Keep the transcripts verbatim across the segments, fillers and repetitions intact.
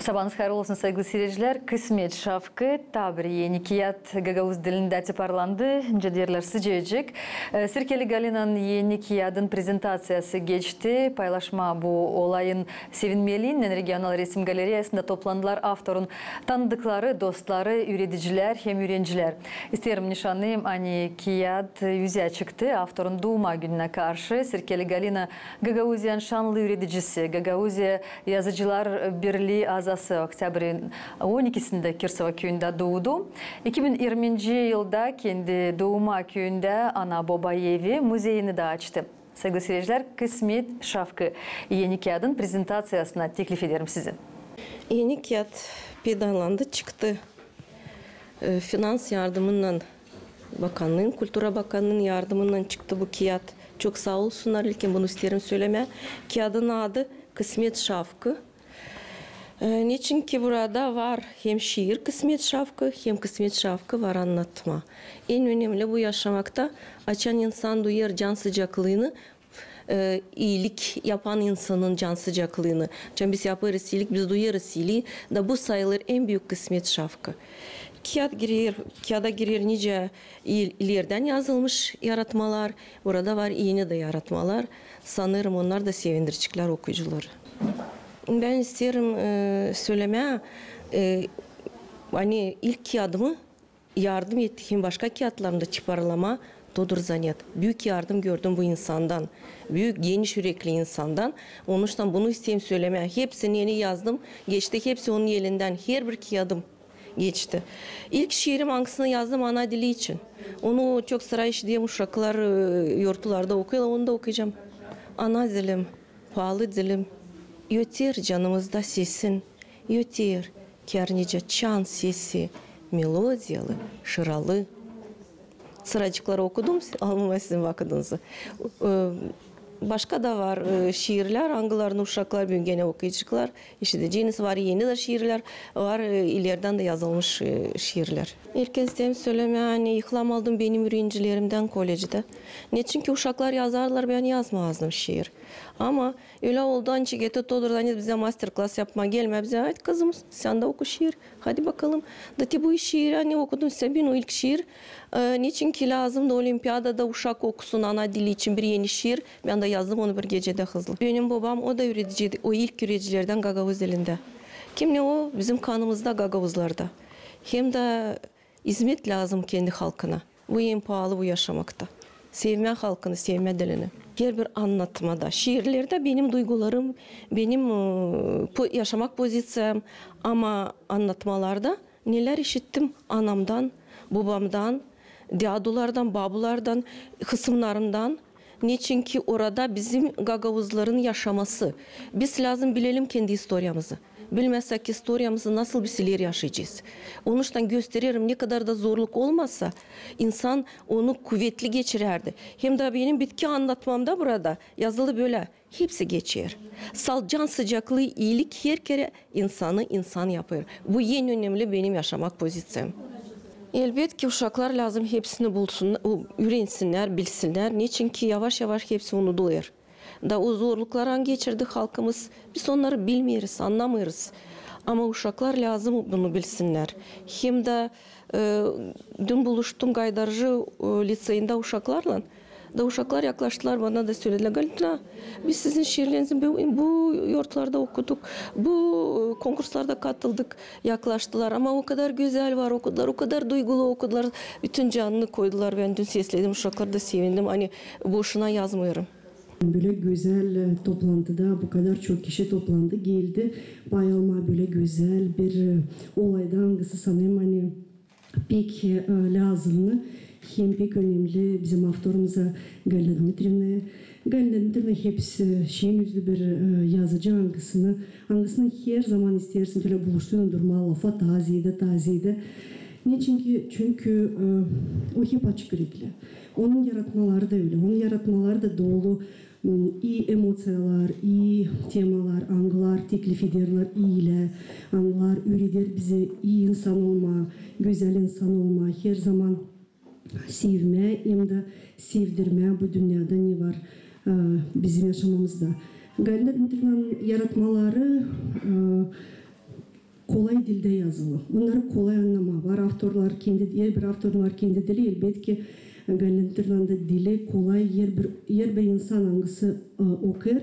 Sabaadıız hayırlı olsun, saygılı siircilär. «Kısmet şafkı», taa bir eni kiyat gagauz dilindä tiparlandı, nicä deerlär, sıcacık. E, Sirkeli Galinanın eni kiyadın prezentaţiyası geçti. Paylaşmaa bu olayın sevinmeliyim. Regional resim galereyasında toplandılar avtorun tanıdıkları, dostları, üüredicilär hem üürencilär. İsteerim nişannayım, ani kiyat üzä çıktı avtorun duuma gününä karşı. Sirkeli Galina, Gagauziyanın şannlı üüredicisi, Gagauziya Yazıcılar Birlii azası, oktябрün on ikisindä Kirsova küüyündä duudu. İki bin irminci yılda kendi duuma küüyündä ana-boba evi muzeyini dä açtı. Saygılı siircilär, «Kısmet şafkı» eni kiyadın prezentaţiyasına teklif ederim sizi. Eni kiyat peydalandı, çıktı. E, finans yardımınnan, bakannıın, kultura bakannıın yardımınnan çıktı bu kiyat. Çok saa olsunnar, ilkin bunu isteerim sölemää. Kiyadın adı «Kısmet şafkı». E, neçinki burada var hem şiir «Kısmet şafkı», hem «Kısmet şafkı» var annatma. En önemli bu yaşamakta, açan insan duyêr can sıcaklıını, e, iilik yapan insanın can sıcaklıını. Açan biz yapêrız iilik, biz duyêrız iilii, da bu sayılêr en büük kısmet şafkı. Kiyat girer, kiyada girer nicä il-, ilerdän yazılmış yaratmalar, burada var eni dä yaratmalar. Sanêrım, onnar da sevindireceklär okuyucuları. Bän isteerim, e, sölemää, e, ani ilk kiyadımı yardım etti hem başka kiyatlarımı da tiparlamaa Todur Zanet. Büük yardım gördüm bu insandan. Büük, geniş ürekli insandan. Onuştan bunu isteerim sölemää. Hepsini eni yazdım, geçti, hepsi onun elindän, herbir kiyadım geçti. İlk şiirim, angısını yazdım ana dili için. Onu çok sıra işiderim, uşaklar, e, yortularda okuyêrlar, onu da okuyacam. Ana dilim, paalı dilim, öter canımızda sesin, öter, kär nicä çan sesi, melodiyalı, şıralı. Sıracıkları okudum, almêêrım sizin vakıdınızı. E, başka da var, e, şiirlär, angılarını uşaklar büün genä okuyaceklar. İşideceniz, var eni dä şiirlär, var, e, ilerdän dä yazılmış, e, şiirlär. İlkin isteerim sölemää, ani ilham aldım benim üürencilerimdän kollecdä. Neçinki uşaklar yazardılar, bän yazmazdım şiir. Ama ölä oldu, ani Todur Zanet bizä master-klass yapmaa gelmää bizä: "Ayt, kızım, sän dä oku şiir. Hadi bakalım." Da te bu şiiri, ani okudum sizä, benim o ilk şiir. E, neçinki lääzımdı olimpiadada uşak okusun ana dili için bir eni şiir. Bän dä yazdım onu bir gecedä hızlı. Benim bobam, o da üürediciydi, o ilk üüredicilerdän gagauz dilindä. Kimnä o bizim kanımızda, gagauzlarda. Hem dä izmet lääzım kendi halkına. Bu en paalı bu yaşamakta. Sevmää halkını, sevmää dilini. Herbir annatmada, şiirlerdä benim duygularım, benim, e, po-, yaşamak poziţiyam, ama annatmalarda nelär işittim anamdan, bobamdan, dädulardan, babulardan, hısımnarımdan. Neçinki orada bizim gagauzların yaşaması. Biz lääzım bilelim kendi istoriyamızı. Bilmäsäk istoriyamızı, nasıl biz ileri yaşayacez? Onuştan göstererim, ne kadar da zorluk olmasa, insan onu kuvetli geçirärdi. Hem dä benim bitki annatmamda burada yazılı bölä: hepsi geçer. Sal-, can sıcaklıı, iilik her kerä insanı insan yapêr. Bu en önemli benim yaşamak poziţiyam. Elbetki, uşaklar lääzım hepsini bulsun, u-, üürensinnär, bilsinnär. Neçinki yavaş-yavaş hepsi unudulêr. Da o zorlukları, ani geçirdi halkımız, biz onnarı bilmeeriz, annamêêrız. Ama uşaklar lääzım bunu bilsinnär. Hem dä, e, dün buluştum Gaydarcı, e, liţeyindä uşaklarlan. Da uşaklar yaklaştılar bana da söledilär: "Galina, biz sizin şiirlerinizi bu, bu yortularda okuduk, bu, e, konkurslarda katıldık." Yaklaştılar. Ama o kadar gözäl var okudular, o kadar duygulu okudular. Bütün canını koydular. Bän dün sesledim, uşakları da sevindim. Ani boşuna yazmêêrım. Bölä gözäl, e, toplantıda bu kadar çok kişi toplandı, geldi pay almaa bölä gözäl bir, e, olayda, angısı sanêrım, ani pek, e, lääzımnı hem pek önemli bizim avtorumuza Galina Dmitrievnaya. Galina Dmitrievna hepsi şeer üzlü bir, e, yazıcı, angısını, angısını her zaman isteersin bölä buluştuuna durmaa, lafa, taa ziyadä, taa ziyadä. Neçinki, çünkü, e, o hep açık ürekli. Onun yaratmaları da ölä. Onun yaratmaları da dolu, m, ii emoţiyalar, ii temalar, angılar teklif ederlär iilää, angılar üüreder bizi ii insan olmaa, gözäl insan olmaa, her zaman sevmää hem dä sevdirmää bu dünnedä ne var, e, bizim yaşamamızda. Galina Dmitrievnanın yaratmaları, e, kolay dildä yazılı. Onnarı kolay annamaa. Var avtorlar, kendi, herbir avtorun var kendi dili. Elbetki, Galina Dmitriyevnanın da dili kolay. Herbir, herbir insan, angısı, e, okêr,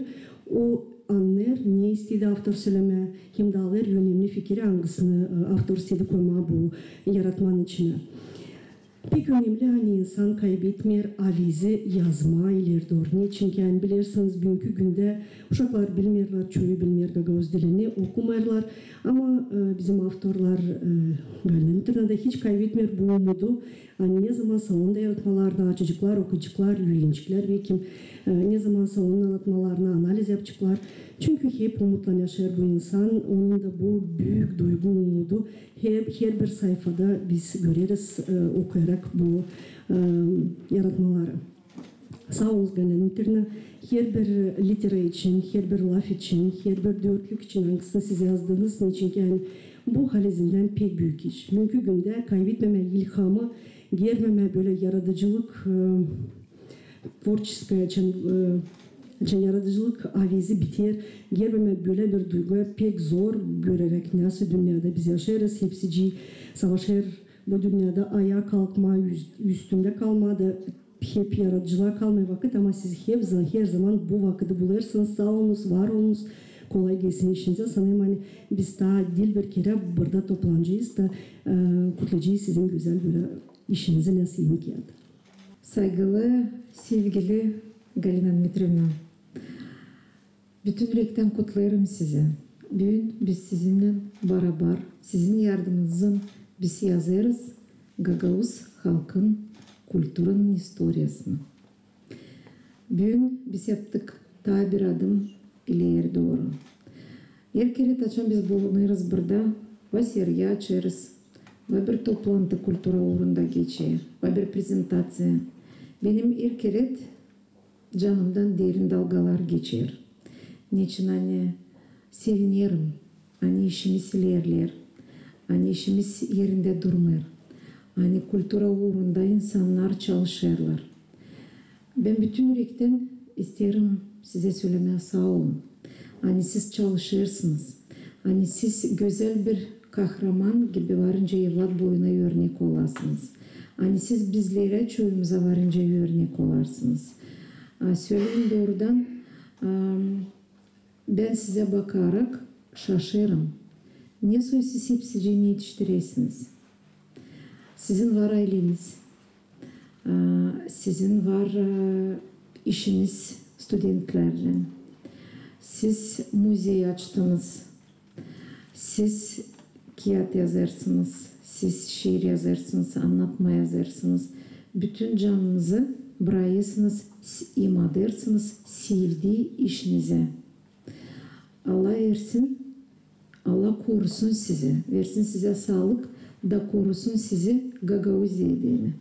o annêêr, ne isteedi avtor sölemää, hem dä alêr önemni fikiri, angısını, e, avtor isteedi koymaa bu yaratmanın içinä. Pek önemli, ani insan kaybetmeer avizi yazmaa ileri dooru. Neçin ki, ani bilersiniz, büünkü gündä uşaklar bilmeerlär, çoyu bilmeer gagauz dilini, okumêêrlar. Ama, e, bizim avtorlar, e, Galina Dmitriyevna da hiç kaybetmeer bu umudu. Ani ne zamansa onun da yaratmalarını açaceklar, okuyaceklar, üürenecekler, belki, e, ne zamansa onun annatmalarını analiz yapaceklar. Çünkü hep umutlan yaşêêr bu insan, onun da bu büük duygu, umudu. Herbir sayfada biz göreriz, e, okuyarak bu, e, yaratmaları. Saa olunuz, Galina Dmitriyevna, herbir litera için, herbir laf için, herbir dörtlük için, angısını siz yazdınız. Neçin ki, ani bu halizdän pek büük iş. Büünkü gündä kaybetmemää ilhamı, germemää bölä yaradıcılık, e, творческая, açan, e, açan yaradıcılık avizi biter, germemää bölä bir duygu pek zor, göräräk, nasıl dünnedä biz yaşêêrız, hepsicii savaşêr bu dünnedä ayaa kalkmaa, üst-, üstündä kalmaa da hep yaradıcılıa kalmêêr vakıt, ama siz hep zaman, her zaman bu vakıdı bulêrsınız. Saa olunuz, var olunuz, kolay gelsin işinizä. Sanêrım, ani biz taa diil bir kerä burada toplanacez da, e, kutlayacez sizin gözäl bir işinizi, nasıl Kiyat. Saygılı, sevgili Galina Dmitriyevna, bütün ürektän kutlêêrım sizi. Büün biz sizinnän barabar, sizin yardımınızın biz yazêrız gagauz halkın kulturanın istoriyasını. Büün biz yaptık taa bir adım ileri dooru. Er kerä, açan biz bulunêrız burada, va sergi açêrız, va bir toplantı kultura uurunda geçer, va bir prezentaţiya. Benim er kerä canımdan derin dalgalar geçer. Neçin ani sevinerim, ani işimiz ilerleer, ani işimiz erindä durmêêr, ani kultura uurunda insannar çalışêrlar. Bän bütün ürektän isteerim sizä sölemää saa olun. Ani siz çalışêrsınız, ani siz gözäl bir kahraman gibi varınca evlat boyuna örnek olasınız. Ani siz bizlerä, çoyumuza varınca örnek olarsınız. A, söleyim doorudan, am, bän sizä bakarak şaşêrım. Ne soy siz hepsicii ne etiştirersiniz? Sizin var ayleniz, a, sizin var, a, işiniz studentlärlän. Siz muzey açtınız. Siz kiyat yazêrsınız, siz şiir yazêrsınız, annatma yazêrsınız. Bütün canınızı brayêrsınız, s-, imadêrsınız sevdii işinizä. Alla versin, Alla korusun sizi, versin sizä saalık da korusun sizi Gagauziya deyni,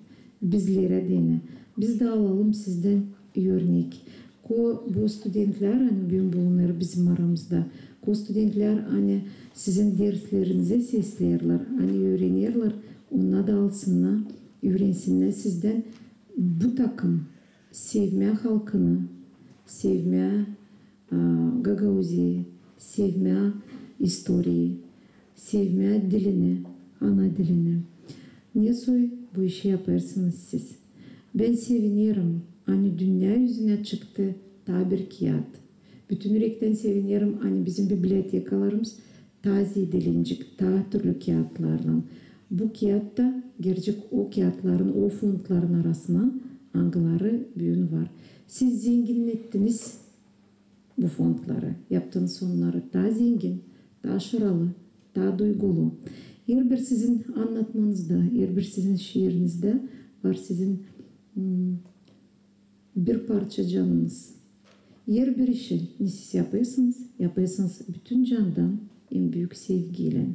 bizlerä deyni. Biz dä alalım sizdän örnek. Ko bu studentlär, ani büün bulunêr bizim aramızda, ko studentlär, ani sizin derslerinizä sesleyerlär, ani üürenerlär, onnar da alsınnar, üürensinnär sizdän bu takım sevmää halkını, sevmää, a, Gagauziyayı, sevmää istoriyayı, sevmää dilini, ana dilini. Ne soy bu işi yapêrsınız siz. Bän sevinerim, ani dünnä üzünä çıktı taa bir kiyat. Bütün ürektän sevinerim, ani bizim bibliotekalarımız taa zeedelenecek taa türlü kiyatlarlan. Bu kiyat da girecek o kiyatların, o fondların arasına, angıları büün var. Siz zenginnettiniz bu fondları, yaptınız onnarı taa zengin, taa şıralı, taa duygulu. Herbir sizin annatmanızda, herbir sizin şiirinizdä var sizin, m, bir parça canınız. Herbir işi, ne siz yapêrsınız, yapêrsınız bütün candan, en büük sevgiylän.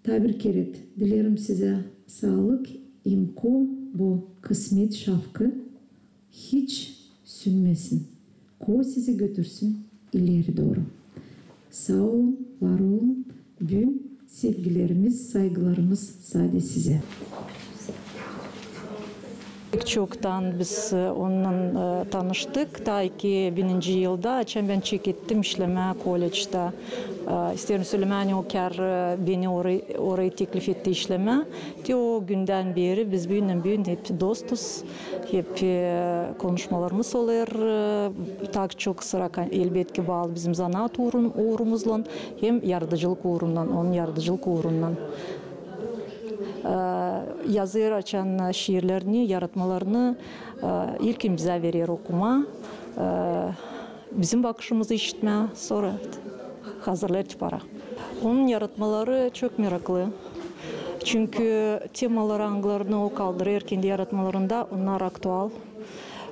Taa bir kerä dileerim sizä saalık, hem ko bu kısmet şafkı hiç sünmesin, ko sizi götürsün ileri dooru. Saa olun, var olun. Büün sevgilerimiz, saygılarımız sade sizä. Pek çoktan biz, e, onunnan, e, tanıştık. Ta iki bininci yılda, açan bän çekettim işlemää kollectä. E, isteerim sölemää, ani o kär, e, beni orayı, orayı teklif etti işlemää. Te o gündän beeri biz büündän-büün hep dostuz. Hep, e, konuşmalarımız olêr, e, taa çok sıra, elbetki, baalı bizim zanaat uurun-, uurumuzlan hem yaradıcılık uurundan, onun yaradıcılık uurundan. E, yazêr açan şiirlerini, yaratmalarını, e, ilkin bizä verer okumaa, e, bizim bakışımızı işitmää, sora hazırlêêr tipara. Onun yaratmaları çok meraklı. Çünkü temalar, angılarını o kaldırêr kendi yaratmalarında, onnar aktual.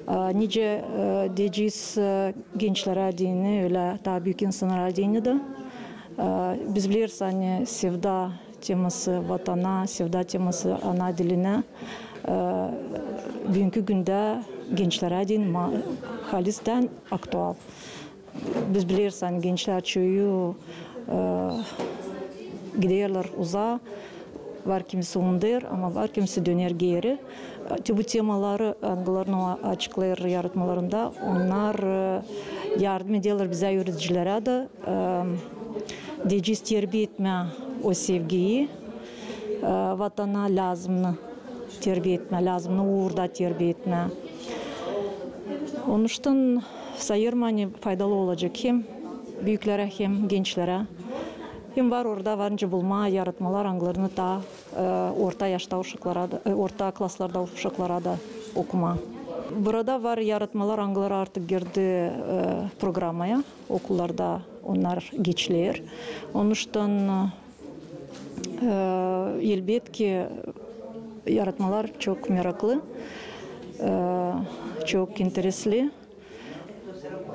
E, nicä, e, deyecez, e, gençlerä deyni, ölä taa büük insannara deyni dä. E, biz bileriz, ani sevda teması vatana, sevda teması ana dilinä, e, büünkü gündä gençlerä deyni ma-, halizdän aktual. Biz bileriz, ani gençlär çoyu, e, giderlär uzaa, var kimisi unudêr, ama var kimisi döner geeri. Te bu temaları, angılarını o açıklêêr yaratmalarında, onnar, e, yardım ederlär bizä, üüredicilerä dä, e, deyecez, terbiya etmää o sevgiyi, e, vatana lääzımnı terbiya etmää, lääzımnı uurda terbiya etmää. Onuştan sayêrım, ani faydalı olacek hem büüklerä, hem gençlerä. Hem var orada var nicä bulmaa yaratmalar, angılarını taa, e, orta yaşta uşaklara da, e, orta klaslarda uşaklara da okumaa. Burada var yaratmalar, angıları artık girdi, e, programaya, okullarda onnar geçiler. Onuştan, e, elbetki, yaratmalar çok meraklı, e, çok interesli.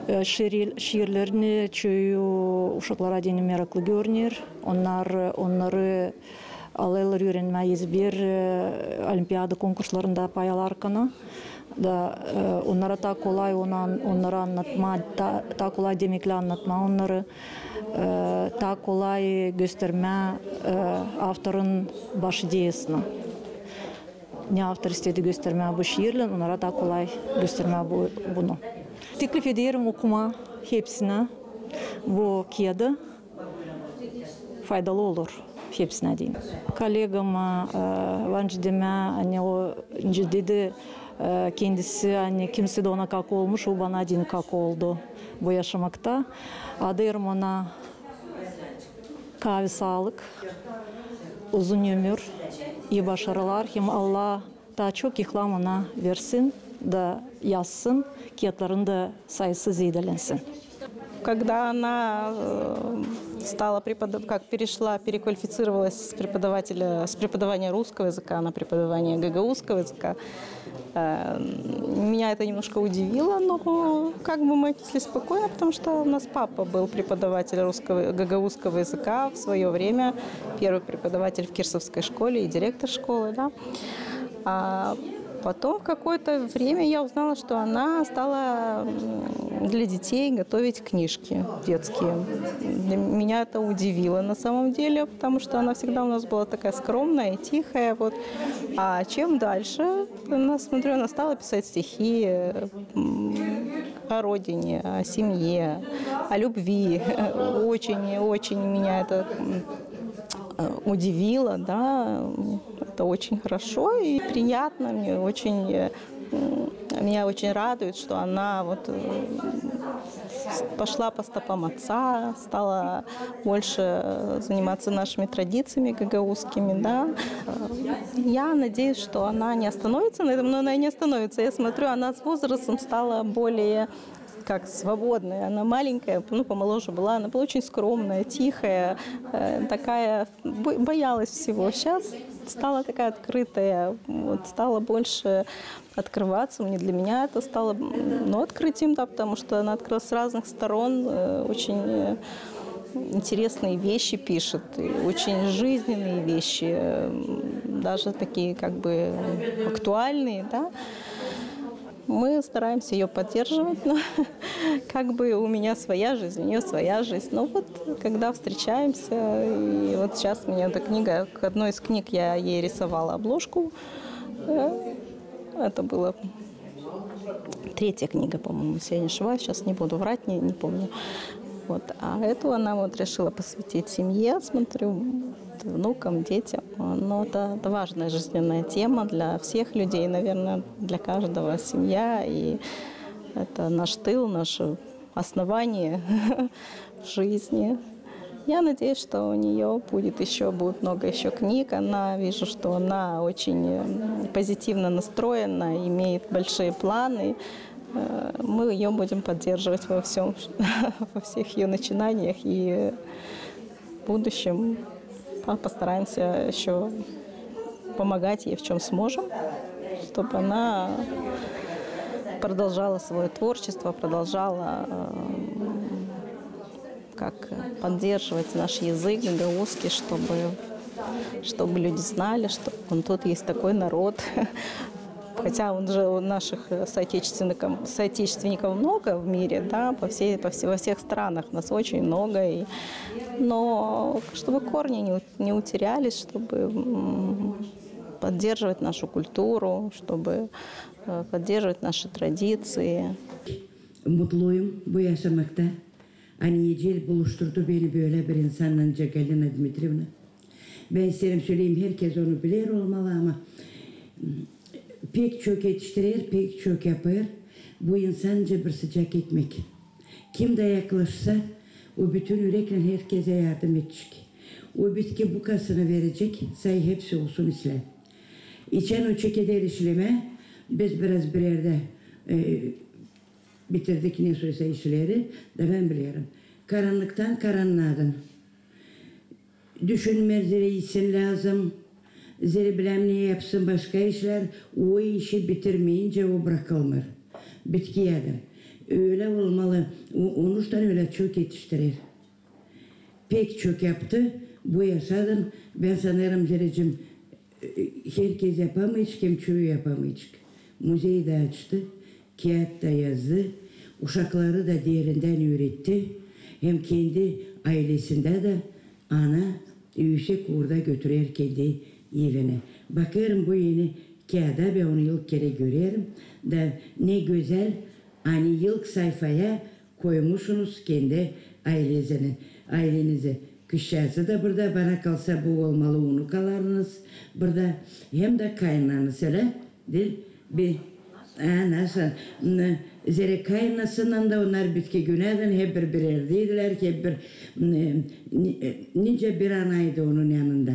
E, şiir-, şiirlerini çoyu uşaklara deyni meraklı görüner. Onnar, onnarı alêrlar üürenmää ezber, e, olimpiada konkurslarında pay alarkan. Da, e, onnara taa kolay onu an-, onnarı annatmaa, taa, taa kolay demeklär annatmaa onnarı, e, taa kolay göstermää, e, avtorun baş ideyasını. Ne avtor istedi göstermää bu şiirlän, onnara taa kolay göstermää bu, bunu. Teklif ederim okumaa hepsinä bu kiyada. Faydalı olur hepsinä deyni. Kollegama, e, var nicä demää, ani o nicä dedi, e, kendisi, ani kimsä dä ona kak olmuş, o bana deyni kak oldu bu yaşamakta. Adêêrım ona kaavi saalık, uzun ömür, ii başarılar, hem Allah taa çok ilham ona versin da yazsın, kiyatların da sayısı zeedelensin. Когда она, э, стала преподав-, как перешла, переквалифицировалась с преподавателя, с преподавания русского языка на преподавание гагаузского языка, э, меня это немножко удивило, но как бы мы отнеслись спокойно, потому что у нас папа был преподаватель русского, гагаузского языка в своё время, первый преподаватель в Кирсовской школе и директор школы, да. А потом в какое-то время я узнала, что она стала, м, для детей готовить книжки детские. Для меня это удивило на самом деле, потому что она всегда у нас была такая скромная и тихая, вот. А чем дальше, она, смотрю, она стала писать стихи, м, о родине, о семье, о любви. Очень, очень меня это, м, э, удивило, да. Это очень хорошо и приятно. Мне очень, э, м, меня очень радует, что она вот, э, с-, пошла по стопам отца, стала больше заниматься нашими традициями гагаузскими, да. Э, я надеюсь, что она не остановится на этом, но она и не остановится. Я смотрю, она с возрастом стала более как свободная. Она маленькая, ну, помоложе была, она была очень скромная, тихая, э, такая, бо-, боялась всего. Сейчас стала такая открытая, вот, стала больше открываться. Мне, для меня это стало, м, ну, открытием, да, потому что она открылась с разных сторон, э, очень, э, интересные вещи пишет, и очень жизненные вещи, э, м, даже такие как бы актуальные, да. Мы стараемся её поддерживать, но как бы у меня своя жизнь, у неё своя жизнь. Но вот когда встречаемся, и вот сейчас у меня эта книга, к одной из книг я ей рисовала обложку, э, Это была третья книга, по-моему, если я не ошибаюсь, сейчас не буду врать, не, не помню. Вот. А эту она вот решила посвятить семье, смотрю, внукам, детям. Но это, это важная жизненная тема для всех людей, наверное, для каждого семья. И это наш тыл, наше основание в жизни. Я надеюсь, что у нее будет еще, будет много еще книг. Она, вижу, что она очень позитивно настроена, имеет большие планы. Мы ее будем поддерживать во всем, во всех ее начинаниях и в будущем постараемся еще помогать ей, в чем сможем, чтобы она продолжала свое творчество, продолжала как поддерживать наш язык гагаузский, чтобы, чтобы люди знали, что он тут есть такой народ. Хотя он же у наших соотечественников, соотечественников много в мире, да, по всей, по всей, во всех странах нас очень много, и, но чтобы корни не, не утерялись, чтобы поддерживать нашу культуру, чтобы поддерживать наши традиции. Mutluyum bu yaşamakta. Ani nicä el buluşturdu beni bölä bir insannan, Galina Dmitrievna. Bän isteerim söleyim, herkez onu biler olmalı, ama pek çok etiştirer, pek çok yapêr bu insan nicä bir sıcak ekmek. Kim dä yaklaşsa, o bütün üreklän herkezä yardım edecek. O bitki bukasını verecek, say hepsi olsun islää. İçän o çekeder işlemää, biz biraz bir erdä bitirdik nesoysa işleri, da bän bilerim. Karannıktan karannaadan. Düşünmää, zerä isin lääzım, zerä bilmäm ne yapsın başka işlär, o işi bitirmeyincä o brakılmêêr. Bitkiyädä. Ölä olmalı, onuştan ölä çok etiştirer. Pek çok yaptı, bu yaşadım. Bän sanêrım, zerä herkez yapamayacek, hem çoyu yapamayacek. Muzey dä açtı, kiyat ta yazdı, uşakları da derindän üüretti, hem kendi aylesindä dä ana üüsek uurda götürer kendi evinä. Bakêrım bu eni kiyada, bän onu ilk kerä görerim, da ne gözäl, ani ilk sayfaya koymuşsunuz kendi aylenizi. Kızçaazı da burada, bana kalsa, bu olmalı unukalarınız burada, hem dä kaynananız, ölä diil mi? Zerä kaynanasınnan da onnar bitki günädän hep bir, bir erdäydilär, hep bir, nicä bir anaydı onun yanında.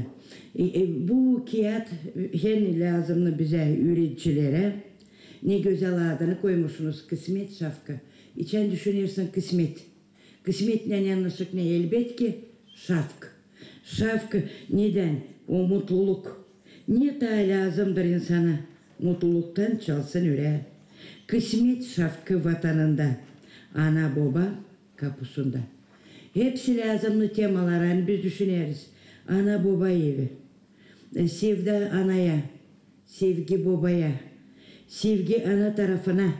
Bu kiyat hem lääzımnı bizä, üüredicilerä. Ne gözäl adını koymuşsunuz, Kısmet şafkı. İçän düşünersin kısmet. Kısmetlän yanaşı ne? Elbetki, şafk. Şafk nedän? O mutluluk. Ne taa lääzımdır insana mutluluktan çalsın ürää? Kısmet şafkı vatanında, ana-boba kapusunda. Hepsi lääzımnı temalar, ani biz düşüneriz. Ana-boba evi. Sevda anaya, sevgi bobaya, sevgi ana tarafına,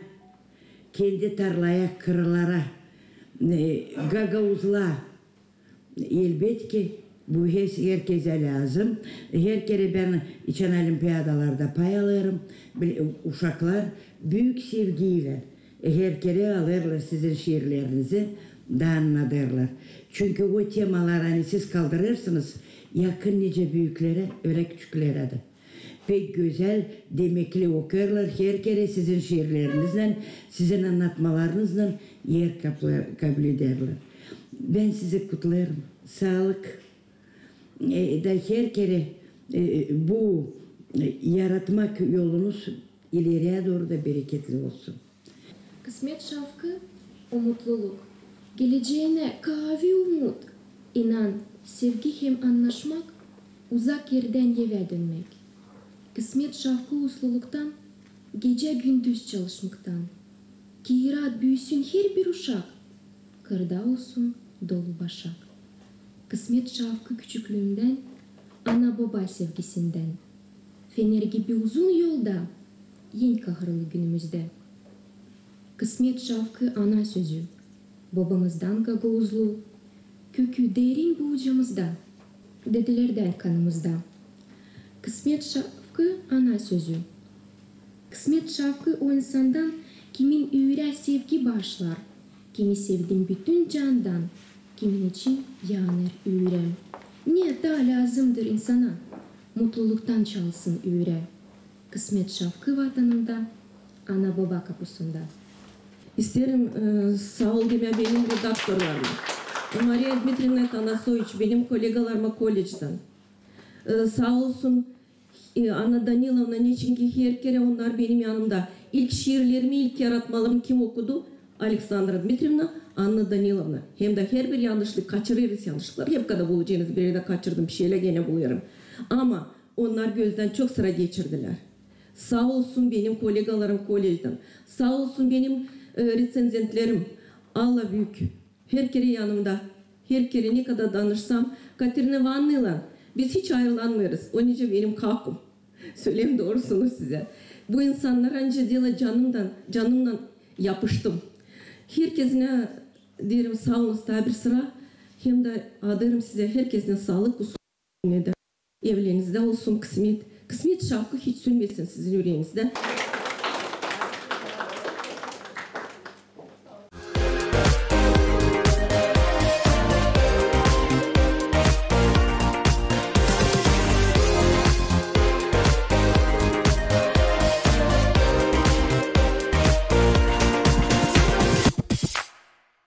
kendi tarlaya, kırlara, gagauzlaa. Elbetki, bu herkezä lääzım. Her kerä bän içän olimpiadalarda pay alêrım, uşaklar büük sevgiylän her kerä alêrlar sizin şiirlerinizi da annadêrlar. Çünkü o temalar, ani siz kaldırêrsınız, yakın nicä büüklerä, ölä küçüklerä dä. Pek gözäl, demekli okêrlar her kerä sizin şiirleriniznän, sizin annatmalarınıznan er kablederlär. Bän sizi kutlêêrım. Saalık. Da her kerä bu yaratmak yolunuz ileriyä dooru da bereketli olsun. Kısmet şafkı, o mutluluk, geleceenä kaavi umut, inan, sevgi hem annaşmak, uzak erdän evä dönmäk. Kısmet şafkı usluluktan, gecä-gündüz çalışmaktan. Ki raat büüsün herbir uşak, kırda olsun dolu başak. Kısmet şafkı küçüklüündän, ana-boba sevgisindän. Fener gibi uzun yolda, en kahırlı günümüzdä. Kısmet şafkı ana sözü, bobamızdan gagauzlu, kökü derin bu ucamızda, dedelerdän kanımızda. Kısmet şafkı ana sözü, Kısmet Şavkı o insandan, kimin üürä sevgi başlar, kimi sevdim bütün candan, kimin için yanêr üürä. Ne taa lääzımdır insana, mutluluktan çalsın üürä. Kısmet Şavkı vatanımda, ana-boba kapusunda. İsteerim, e, saa ol demää benim redaktorlarıma. Mariya Dmitrievna Tanasoviç, benim kolegalarıma kollecdän. E, saa olsun, e, Anna Danilovna, neçinki her kerä onnar benim yanımda. İlk şiirlerimi, ilk yaratmalarımı kim okudu? Aleksandra Dmitrievna, Anna Danilovna. Hem dä herbir yannışlık, kaçırêrız yannışlıkları. Hep kadar bulacanız, bir erdä kaçırdım bir şeylär, genä bulêrım. Ama onnar gözdän çok sıra geçirdilär. Saa olsun benim kolegalarım kollecdän. Saa olsun benim, e, reţenzentlerim. Alla büük. Her kerä yanımda. Her kerä ne kadar danışsam, Katerina İvannalan, biz hiç ayırılmêêrız. O nicä benim kakum. Söleyim doorusunu sizä. Bu insannar ancak deyni canımdan, canımnan yapıştım. Herkezinä deerim saa olun taa bir sıra. Hem dä adêêrım sizä herkezinä saalık, ne dä evlerinizdä olsun kısmet. Kısmet Şavkı hiç sülmesin sizin üreenizdä.